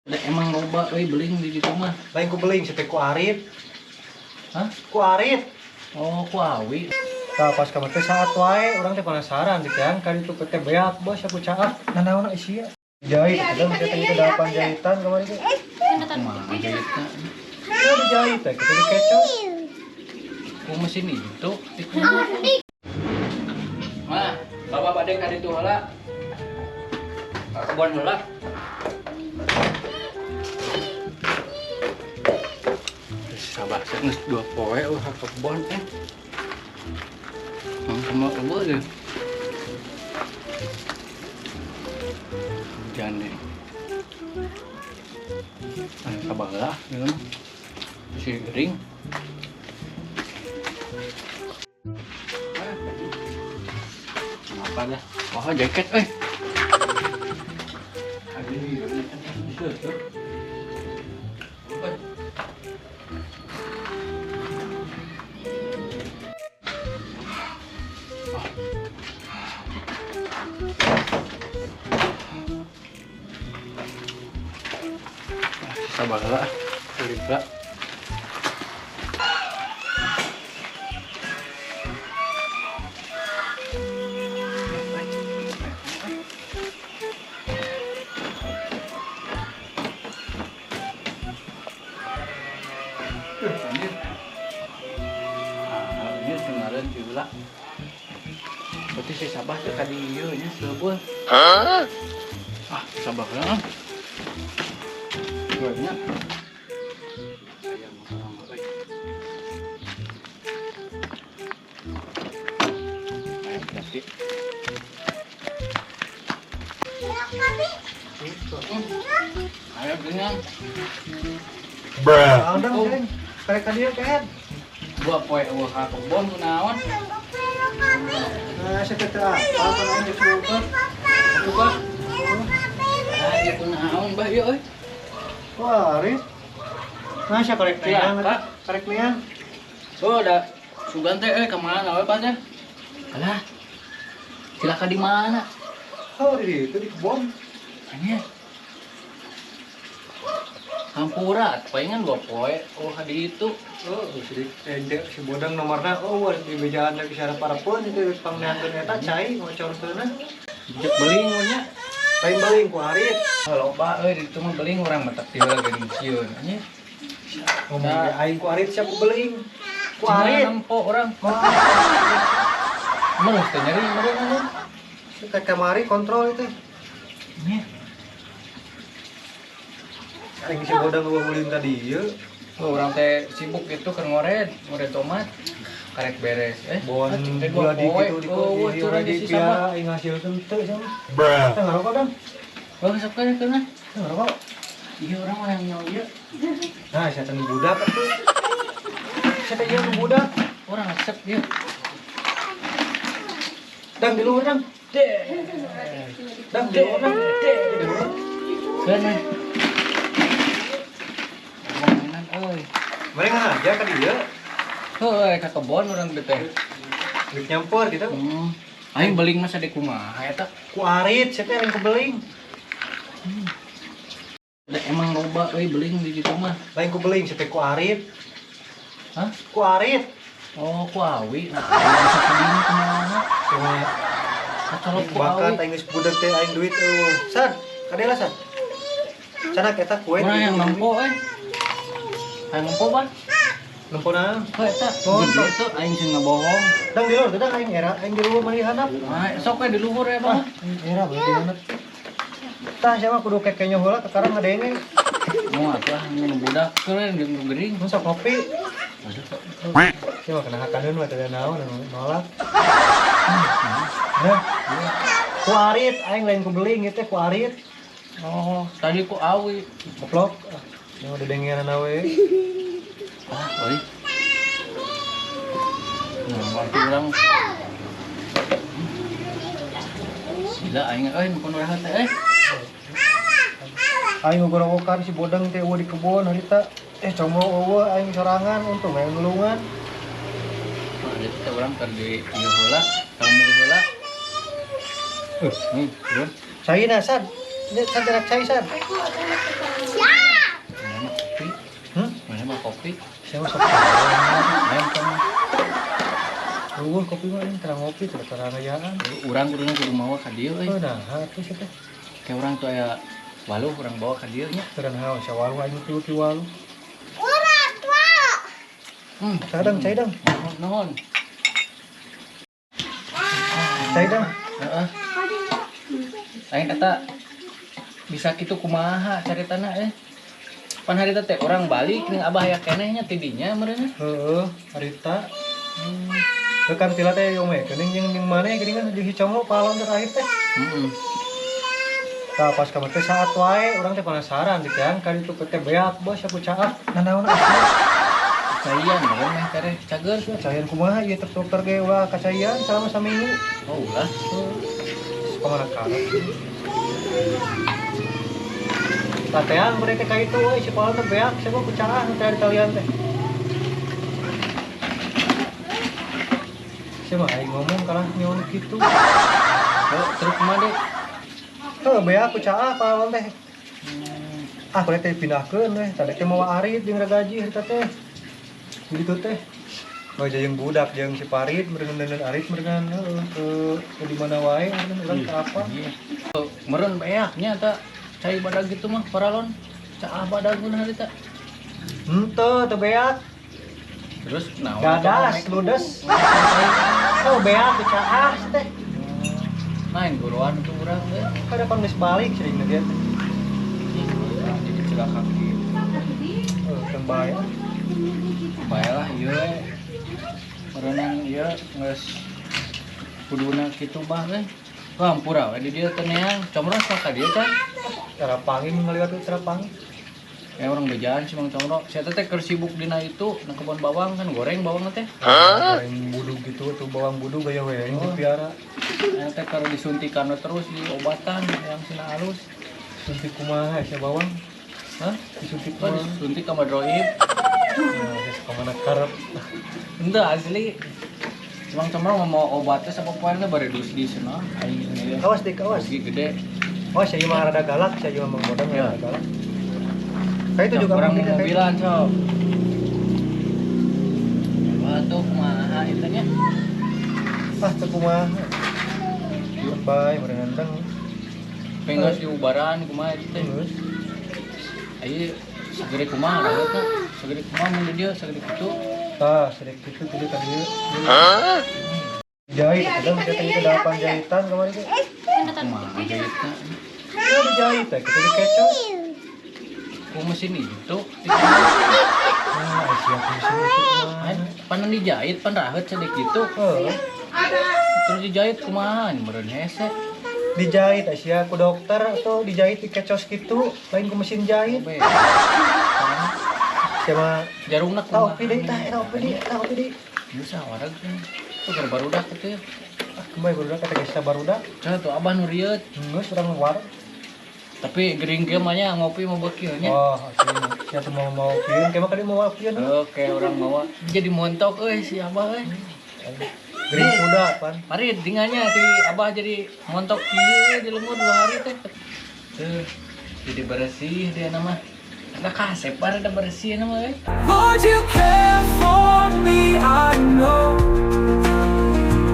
Da emang loba euy beling di ditu mah. Lain ku beling sih teh ku arit. Hah? Ku arit. Oh, ku awi. Tah pas kamar teh saat wae urang teh penasaran gitu kan. Kali itu teh beak bos aku caah. Nah naon isi ya. Jahit, kita bisa teh delapan jahitan kemarin teh. Kumaha jahitna? Ya dijahit teh, kita dikecot. Ku mesin itu Mah, bapak bade ka ditu heula. Ka kebon heula. Sabah geus 2 poe eueuh ka kebon eh. Sama eueuh deh. Hujan deh. Ah, kabagelah ieu mah. Si gering. Apa dah? Wah, jaket eh. Sabar lah, lah. Berarti si Sabah teh ka dieu nya seubeul. Hah? Ah, Sabah heeh. Nya. Ayam urang euy. Ayam plastik. Ayam kenyang. Bruh. Andang sering karek ka dieu kehed. Dua poe eueuh ka kebon kunaon? Nah, saya teh apa aing geus buka. Buka. Ah, ieu kunaon bah ieu euy. Wah, Aris. Nah, saya karek neang eta. Karek neang. Oh, da sugan teh euy ka mana we teh? Alah. Cilaka di mana? Oh, di itu di kebon. Anjir. Hampura, palingan 2 poe. Oh, ka ditu. Oh, si si bodang nomorna oh di bejaan lagi syarat parapun itu pangneankeun eta cai ngocorkeunna. Jek beling we nya. Lain beling ku arit. Loba euy di ditu mah beling urang mah teu heula geuning sieun anjir. Ngomong ge aing ku arit siap ku beling. Ku arit. Nempo urang. Meureun teh nyeri meureun anu. Teh kamari kontrol itu. Nya. Aing si bodang eueuh ulin tadi ieu. Oh, urang teh sibuk gitu keur ngored, ngored tomat. Karek beres. Bon gula di gitu di oh, curang di di si Sabah. aing ngasilkeun teu sama. Bruh. Teh ngarokok dong. Bang sok kene keuna. Teh ngarokok. Iya urang mah yang nyawa ieu. Nah, saya teh budak atuh. Saya teh ieu nu budak. Urang resep ieu. Dang di luhur dang. Deh. Dang di luhur dang. Deh. Di luhur. Keuna. Mainan euy. Mereka aja ka dieu. Heuh, ka kebon urang teh. Duit nyampur gitu. Aing beling mah sade kumaha eta? Ku arit, saya teh aing ku beling. Da emang loba euy beling di ditu mah. Lain ku beling, saya teh ku arit. Hah? Ku arit. Oh, ku awi. Nah, bisa ka dieu kumaha? Cuma Kacolok ku bakat awi. aing geus budak teh aing duit eueuh. San, kadela san. Canak eta kue. Urang yang nempo euy. Hayang nempo bah. Nempo naon? Heuh eta. Oh, Gede teu aing sing ngabohong. Dang di luhur teh dang aing era, aing di luhur mah di handap. Nah, sok we di luhur ya, Bang. Aing era bener di handap. Tah sia mah kudu kekenyo heula kakarang ngadenge. Mau atuh ah nu budak keureun jeung nu gering. Mun sok kopi. Aduh. Sia mah kena hakaneun mah teh naon anu nolak. Nah, ku arit aing lain ku beling ieu teh ku arit. Oh, tadi ku awi. Goblok. Yang udah dengeran we. Ah, oi. Nah, waktu urang Gila aing euy nu rehat teh euy. Aing ngogorowokan si bodang teh eueuh di kebon harita. Comro eueuh aing sorangan untung aing nulungan. Wah, jadi teh urang keur di ieu heula, kamu heula. Nih, turun. Caina san. Nya san jarak cai san. Ngopi. Siapa sok? Ayam kamu. Eueuh kopi mah ini terang ngopi teh terang ngayaan. Urang kuduna kudu mawa ka dieu euy. Oh nah, atuh sia teh. Kayak urang tuh aya waluh urang bawa ka dieu nya. Terang naon sia waluh aing tilu ti waluh. Hmm. Cadang, cai dang. Nuhun, nuhun. Cai dang. Heeh. Aing kata bisa kitu kumaha caritana eh. Pan harita teh orang balik ning abah aya keneh nya ti dinya meureun. Heeh, harita. Heuh kan tila teh yong geuning jeung jeung maneh geuning kan jeung si Comro palon terakhir teh. Heeh. Tah pas kamar teh saat wae urang teh penasaran gitu kan ka ditu teh beak bos aku caah nanaon atuh. Caian meureun meh tereh cager. Sia caian kumaha ieu teh dokter ge ulah kacaian selama saminggu. Oh ulah. Kamana karep. Tatean mereka ka itu euy si palon teh beak sia ku caah nu teh kalian teh. Sia mah aing ngomong kalah nyon kitu. Heuh, terus kumaha deh? Heuh beak ku caah palon teh. Ah, kulit teh pindahkeun weh, tadi teh mawa arit jeung ragaji harita teh. Begitu teh. Mau jeung budak jeung si Parit meureun arit meureun heueuh ke di mana wae meureun urang teu apa. Iya. Meureun beak nya eta cai badag gitu mah paralon. Caah badag mun harita. Henteu teu beak. Terus naon? Gadas, ludes. Oh, beak ku caah teh. Main guruan tuh urang teh. Kada pan geus balik sering ge teh. Jadi celaka kieu. Heuh, teu bae. Bae lah ieu we. Meureunan ieu geus kuduna kitu bah we. Wah, hampura we di dieu teh neang. Comro sok ka dieu can. Cara pangin ngaliwat cara pangin. Ya orang bejaan si Mang Comro. Saya teh keur sibuk dina itu na kebon bawang kan goreng bawang teh. Goreng budug gitu tuh bawang budug gaya we yang dipiara. Aya teh keur disuntikan terus diobatan yang sina halus. Suntik kumaha sia bawang? Hah? Disuntik Kok kumaha? disuntik sama droib? Nah, geus kamana karep. Henteu asli. Si Mang Comro mau obatnya sama poe teh bari dus di cenah aing ieu. Awas dik, awas. Rugi gede. Oh, saya mah rada galak, saya juga Mang Bodang Ya. rada galak. Kayak itu juga orang mungkin ya, kayak mobilan sok. Wah tuh kumaha itu nya. itu. Ah, teu kumaha. Bae meureun teng. Penggeus diubaran kumaha itu teh. Geus. Ayo segede kumaha lah eta. Segede kumaha mun di dieu segede kitu. Tah, sedek kitu jadi ka dieu. Jahit, kita kita itu delapan jahitan kemarin teh. Kumaha jahitna? Ya dijahit teh, kita dikecos. Ku mesin itu. Nah, siap mesin itu kumaha. Pan dijahit pan raheut sedek kitu. Heuh, Terus dijahit kumaha meureun hese. dijahit sia ku dokter atau dijahit dikecos gitu, lain ku mesin jahit. Be. Sia mah Jarumna tah kumaha? opi deui tah, eta opi deui, eta opi deui. Bisa wareg. Tuh keur barudak kitu ya. Ah, kembali barudak kata geus barudak. Cenah tuh abah nu rieut. Geus urang war. Tapi gering ge mah nya ngopi mau beukieun nya. Wah, asli. Sia tuh mau mau pieun, kayak mah kali mau pieun. Oke, orang mawa jadi montok euy si abah euy. Gering kuda pan. Mari dinganya si abah jadi montok kieu di lembur 2 hari teh. Tuh, jadi bersih dia nama. Ada kasep ada bersih nama euy. Lord, you care for me, I know.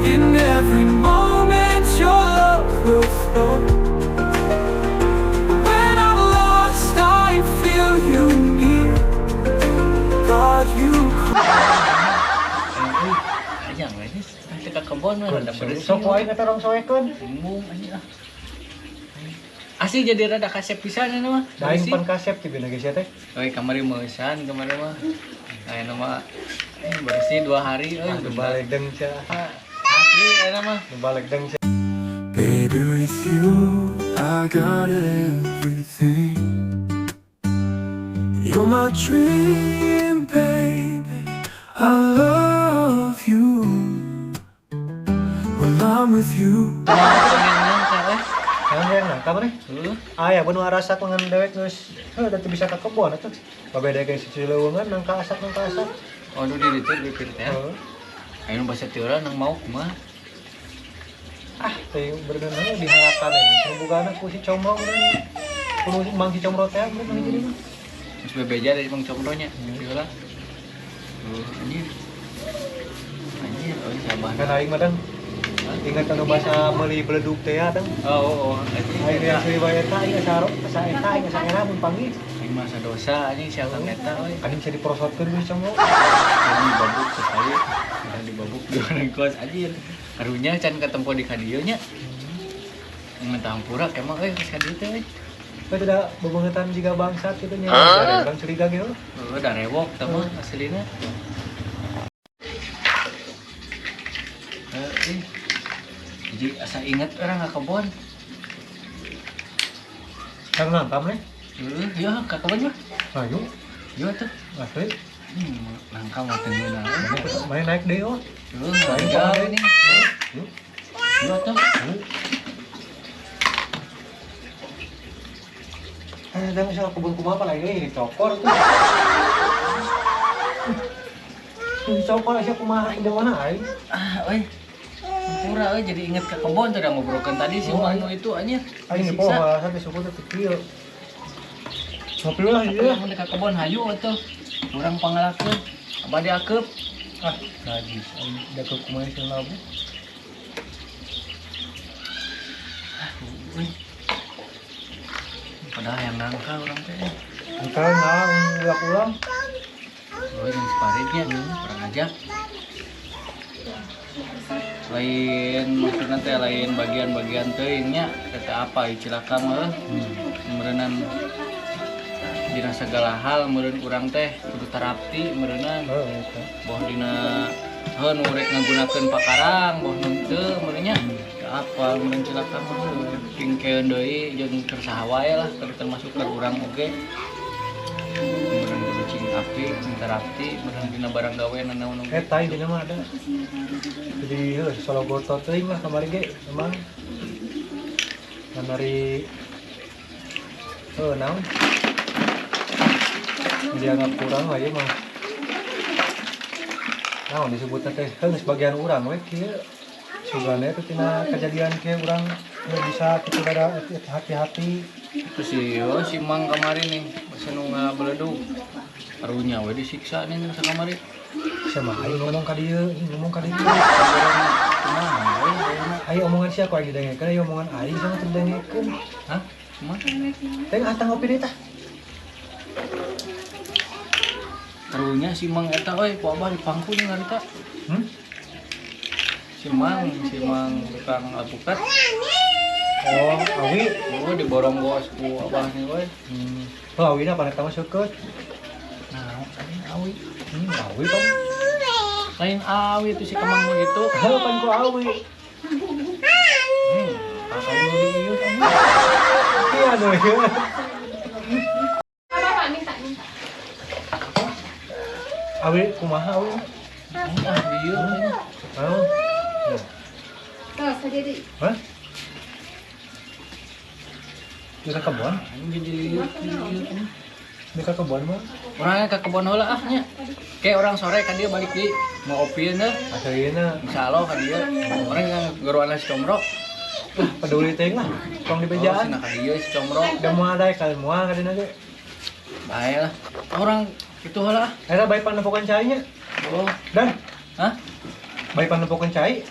In every moment, your love will flow. When I'm lost, I feel you near. God, you Euy, hayang we geus teh ka kebon we rada bersih. Sok wae kata orang soekeun. Embung anjing ah. Asli jadi rada kasep pisan ini mah. Da aing Bersih. pan kasep ti bina geus teh. Euy kamari meusan kamari mah. Aya mah bersih 2 hari euy. Nu balik deng sia. Asli aya mah. Nu balik deng sia. Baby, with you, I got everything. You're my dream, baby. I love you. When I'm with you. Kumaha pengen nangka eh. Jangan yang nangka maneh. Heuh. Aya beun arasak ngan dewek geus. Heuh da teu bisa ka kebon atuh. Babeda ge si leuweungan nangka asak nangka asak. Oh, nu di ditu bipir teh. Heuh. Ayo nu basa tiura nang mau kumaha? Ah, teh beureunan heuh dihalakan we. Bogana ku si Comro meureun. Kudu Mang si Comro teh meureun jadi mah. Terus bebeja dari Mang Comro nya. Tiura. Anjir. Anjir, euy si Abah. Kan aing mah dang ingat anu basa meuli beledug teh ya dang. Oh, anjing. Aing yang seuri bae eta aing asa asa eta aing asa era mun panggih. Aing mah asa dosa anjing si Akang eta euy. Kan bisa diprosotkeun geus comro. Jadi dibabuk sekali, udah dibabuk di orang kos anjir. Karunya can ketempo di kadieu nya. Mentah hampura emang euy geus ka dieu teh euy. Kan tidak bebengetan jiga bangsat gitu nya. Ada orang curiga gitu. Heeh, da rewok tah mah aslina. Heeh. Jadi asa inget orang ka kebon. Kang nangkam nih. Heeh, ya ka kebon mah. Ayo, Yo tuh. asli. Nangka mah teu ngeunah. Mana naik deh oh. Heeh, jauh ini. Yuk. Yo tuh. Dang soal kebun kumaha apa lagi ini cokor tuh. Ini cokor asa kumaha di mana aing? Ah, euy. Hampura euy jadi inget ke kebon tuh udah ngobrolkan tadi si Manu itu anjir. Aing poho alasan teh suku teh kieu. Ngopi lah ieu. Mun ka kebon hayu atuh. Urang pangalakeun. Bade akeup. Ah, najis. Aing da ke kumaha sieun labu. Ah, euy. Padahal yang nangka urang teh. Engkau ngalang ulang-ulang. Oh, yang separitnya kurang aja. Lain maksudnya teh lain bagian-bagian teuing nya eta apa cilaka mah meureunnan dina segala hal meureun urang teh kudu tarapti meureunnan boh dina heuh nu rek ngagunakeun pakarang boh nu teu meureun nya apa meureun cilaka mah pingkeun deui jeung keur saha wae lah termasuk keur urang oge meureun kudu cing api cing tarapti meureun dina barang gawe nanaon oge Eta dina mah ada. Jadi heuh sologoto teuing lah kamari ge emang. Kamari heuh naon? Dianggap kurang lah ieu mah. Naon disebutna teh heuh geus bagian urang we kieu. Sugana teh tina kejadian kieu urang nu bisa kitu rada hati-hati. Itu si oh, si Mang kamari nih basa nu ngabeledug. Karunya we disiksa nih nu sakamari. Sama aing ngomong ka dieu, ngomong ka dieu. Kumaha we ayeuna? Aing omongan sia ku aing didengekeun, aing omongan aing sama teu didengekeun. Hah? Kumaha? Teh atang ngopi deui tah. Karunya si Mang eta euy ku Abah dipangku nih harita. Hmm? Si Mang tukang alpukat. Oh, awi. Oh, diborong gos ku Abah nih euy. Oh, awina pan eta mah seukeut. Nah, ini awi. Awi pan. Lain awi itu si Kemang mah gitu. Heuh pan ku awi. Awi nu di ieu tah. Iya nu ieu. Bapak minta. Awi kumaha awi? Ah, di ieu. Oh. Terus jadi. Hah? Di kebon? Anjing jadi lieur. Di kebon mah. Orangnya ke kebon heula ah nya. Kayak orang sore ka dia balik di mau opieun teh. Asalina Insyaallah ka dia. Orang yang geroan si Comro. Peduli teuing lah. Tong di bejaan. Oh, sina ka dieu si Comro. Da moal daek kalian moal ka dina ge. Bae lah. Orang itu heula ah. Eta bae panempokan cai nya. Oh, Dan hah? Bae panempokan cai.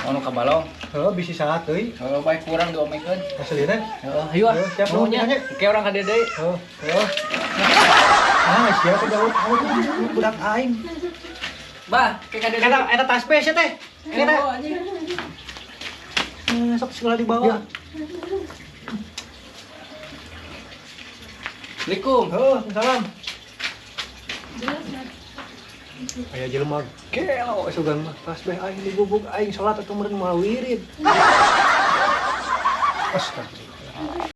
Anu ka balong. Heuh bisi saat euy. Heuh bae kurang diomekeun. Aslina. Heeh, hayu ah. Siap nuhun nya. nya. Oke orang ka dieu deui. Heuh, heuh. Ah, sia teh jauh tahu budak aing. Bah, ke ka dieu. Eta eta tas bes teh. Eta. Sok sekolah dibawa. Assalamualaikum. Heuh, salam. Aya jelema gelo sugan mah tas beh aing digubug aing salat atuh meureun moal wirid. Astagfirullah.